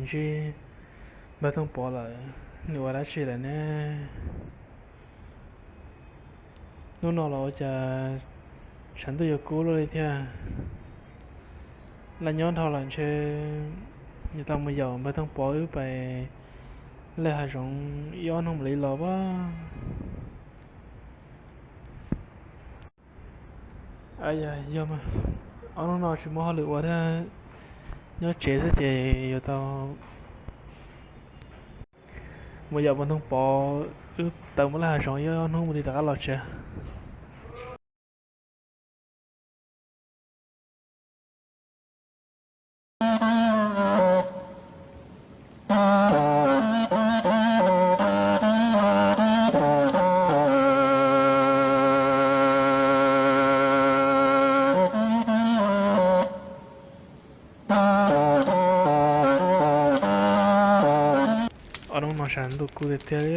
Ntsib npawg Tooj Pov lawm, nws ua dab tsi lawm ne? Hnub no los ua cas tshav ntuj yuav kub luaj li thiab. Laj nyob dhau lawm ntshe yuav tau mus yaum npawg Tooj Pov wb pais lawj hav zoov ib ob hnub mam li los pob. Yog mas, ob hnub no tsis muaj hauj lwm ua thiab, nyob tsev xwb ces yuav tau mus yaum npawg Tooj Pov wb tawm mus lawj hav zoov ib ob hnub mam li rov qab los tsev. Ob hnub no tshav ntuj kub tiag tiag li.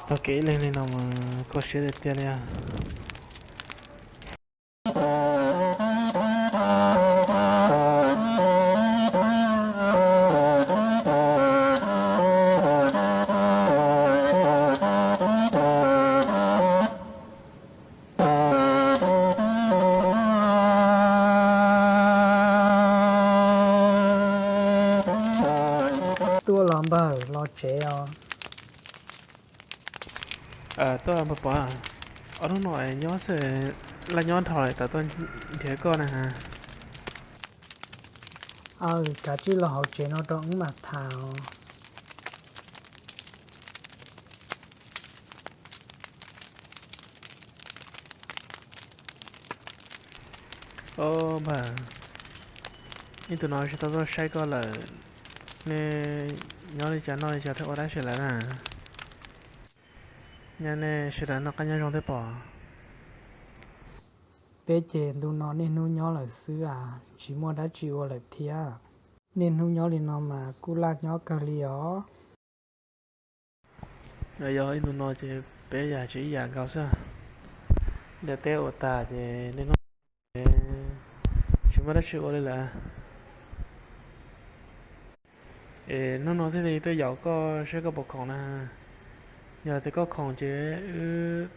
Taug kev ib leeg li no mas kho siab tiag tiag li. Tuaj los npawg, los tsev os. Tuaj npawg Pov, ob hnub no nyob xwb, laj nyob dhau lawm tas tuaj nrhiav koj na. Aw, kav tsij los hauv tsev no rau wb mam tham os. Ob npawg, ib ntu no tsis tau tuaj saib koj lawm, nej nyob li cas noj li cas thiab ua dab tsi lawm na? Nyab, nej sawv daws noj qab nyob zoo thiab pob? Peb ces ntu no niaj hnub nyob lawm xwb as, tsis muaj dab tsi ua lawm thiab. Niaj hnub nyob li no mas kuj laj nyob kawg li os. Yog ib ntu no ces peb yam tsis ib yam nkaus xwb. Ntiaj teb ua tag ces niaj hnub ces tsis muaj dab tsi ua li lawm. Es hnub no thiaj li tuaj yaum koj saib koj puas khoom na. Yog tias koj khoom ces wb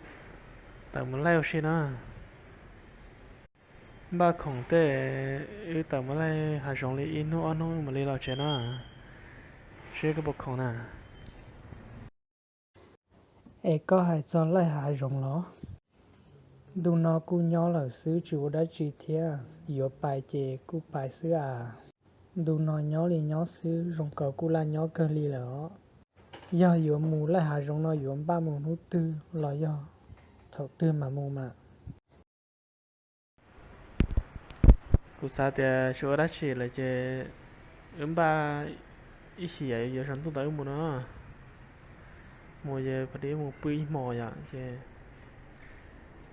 tawm mus laij ua si na. Npaj khoom tej, wb tawm mus laij hav zoov li ib hnub ob hnub mam li los tsev na, seb koj puas khoom na. Es koj hais txog laij hav zoov los? Ntu no kuj nyob lawm xwb tsis ua dab tsi thiab, yuav pais ces kuj pais xwb as. Ntu no nyob li nyob xwb zoo nkaus kuj laj nyob kawg li lawm os. Yog yuav mus laij hav zoov no yuav npaj mus hnub twg los yog thaum twg mam mus mas? Kuv xav tias tsis ua dab tsi lawm ces wb npaj ib chim yuav saum ntuj ntawd wb mus no. Mus ces pab wb mus pw ib hmos yom, ces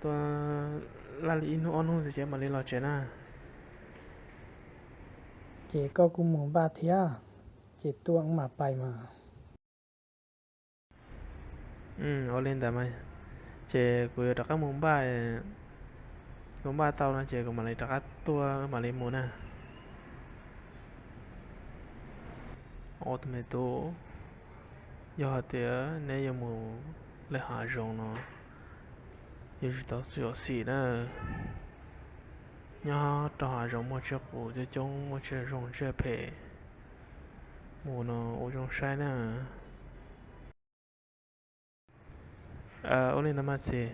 tuaj laij li ib hnub ob hnub xwb ces mam li los tsev na. Ces koj kuj mus npaj thiab, ces tuaj wb mam pais mas. Ua li ntawd mas, ces kuv yuav rov qab mus npaj, kuv npaj tau no ces kuv mam li rov qab tuaj mam li mus na. Ob tug me tub, yog hais tias neb yuav mus lawm hav zoov no, yuav tsum tau txim na. Nyob rau hav zoov muaj tsiaj qus coob coob, muaj tsiaj zoo tsiaj phem, mus no ua zoo saib na. Ua li ntawd mas txiv,